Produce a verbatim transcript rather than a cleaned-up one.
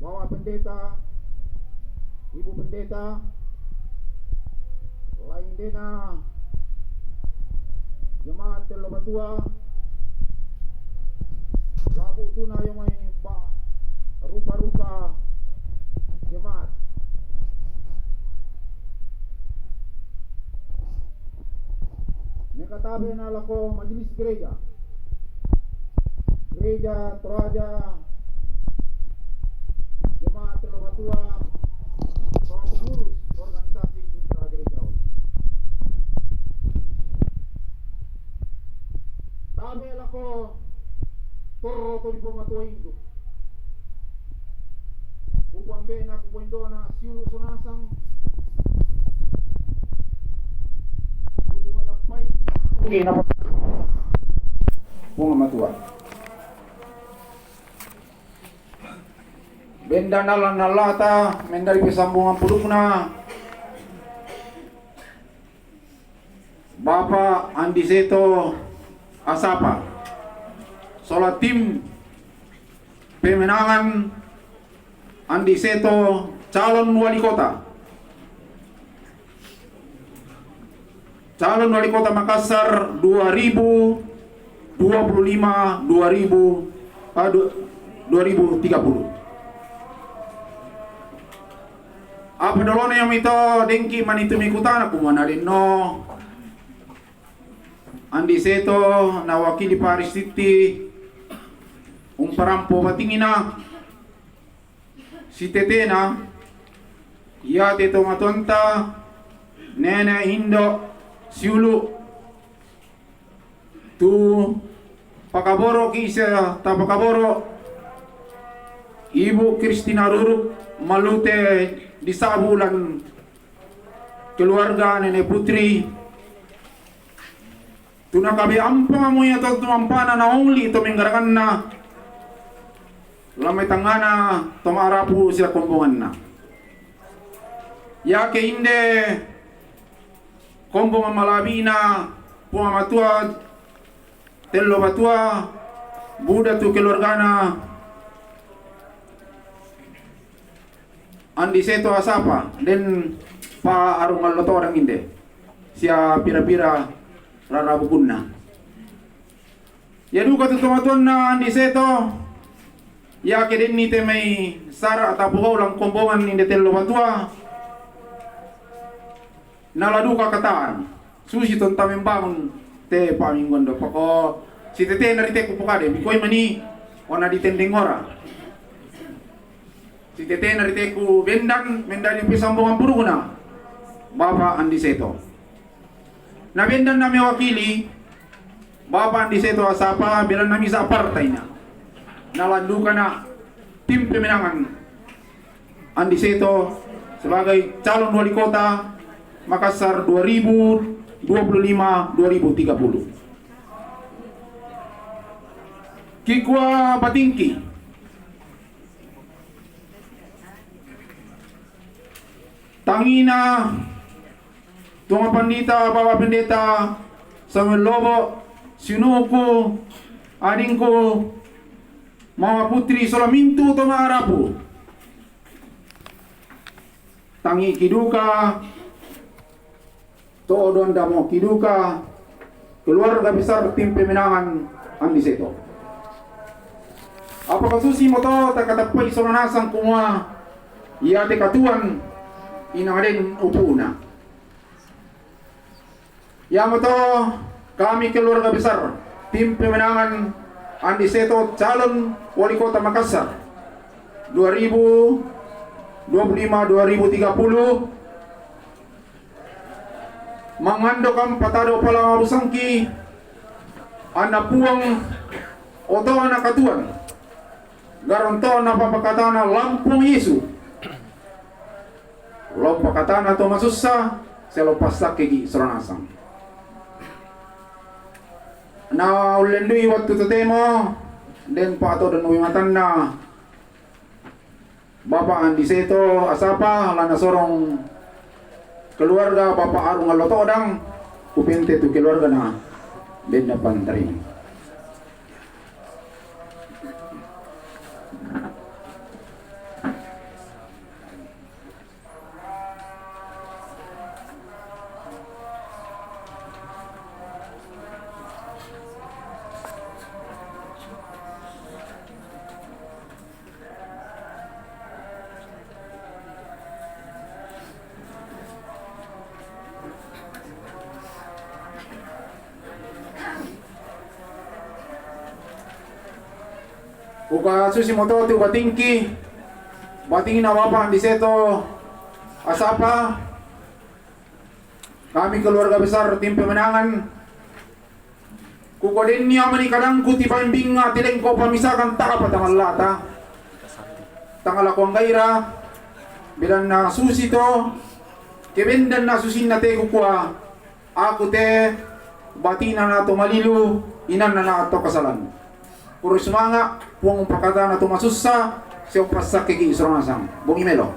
Bapak Pendeta, Ibu Pendeta, laing dena jemaat Tello Batua, labu tuna yang mai ba-, rupa-rupa jemaat. Mekatabe na lako majelis gereja. Gereja Toraja, jemaat Tello Batua, para pengurus organisasi intra gereja. Tabe lako torro to ri pamatua indu. Kukuambe'na, kukuindona, siulu' sonasang. Kukukatappai. Oke, napa? Puang Matua. Benda nalla-nallata, mendari pisambungang pudukna. Bapa' Andi Seto Asapa, sola tim pemenangan Andi Seto calon wali kota, calon wali kota Makassar dua ribu dua puluh lima, dua ribu, ah, du-, dua ribu tiga puluh. Apa dolona iami to dengki mani tumi kutana kumana denno. Andi Seto nawakili Paris City, umparampo batingina, sitetena, iate tomatoanta, nene, indo, siulu', tu pakaboroki sia tapakaboro', Ibu Kristina Ruruk, Malute di Sabulan, keluarga Nene Putri, tunakabe ampangamo ia tau tumampana naongli tomenggaranganna, lamai tangngana toma'rapu siakombonganna. Iake inde kombonga mala'bina Puang Matua, Tello Batua, buda tu keluargana Andi Seto Asapa, den pa arung allo todang inde, sia pira-pira rarabukunna. Ia duka tu tomatuanna Andi Seto, iake denni te mai sara' tapogau' langkombongang inde Tello Batua, nala duka kata'ang. Susi tonta membangun te pamingguang do pako sitetena ri teku pokade, bikoi mani wana ditendeng ora. Sitetena ri teku bendang mendali pisambongang purukuna Bapa' Andi Seto. Na bendang na mewakili Bapa' Andi Seto Asapa, belanna misa partaina. Nalandukana tim pemenangan Andi Seto sebagai calon wali kota Makassar dua ribu dua puluh lima dua ribu tiga puluh. Kikua batingki. Tangina Tuang Pandita, Bapak Pendeta Samuel Lobo, sinuku, adingku, Mama Putri, sola mintu toma'rapu. Tangiki duka, todong damoki duka, keluarga besar tim pemenangan Andi Seto. Apakah susimo to takatappai sola nasang kumua iate katuang inang aden upuna. Iamoto kami keluarga besar tim pemenangan Andi Seto calon wali kota Makassar dua ribu dua puluh lima dua ribu tiga puluh, mangandokang patado palamabusangki anna Puang otona katuang, garong tona papakatana lampung Yesu. Lompo katana to masussa, sialong passakkeki sola nasang. Naullendui wattu totemo, den pa todong nawi matanna Bapa' Andi Seto Asapa, lanasorong keluarga Bapa' Arung Allo Todang, kupente tu keluargana Benda Pantarima. Kukasusimo to tu batingki, batingna Bapa' Andi Seto Asapa, kami keluarga besar tim pemenangan. Kukodenni amani kadangku tipaing binga tilengko pamisakang ta'apa tamallata. Tangala kuanggaira, belanna susi to, kebendanna susinna te kukua, aku te, batina na to malilu, inanna na to kasalang. Puru sumanga', Puang umpakatana to masussa, siompa sakkeki isuro ngasang. Bongi melo.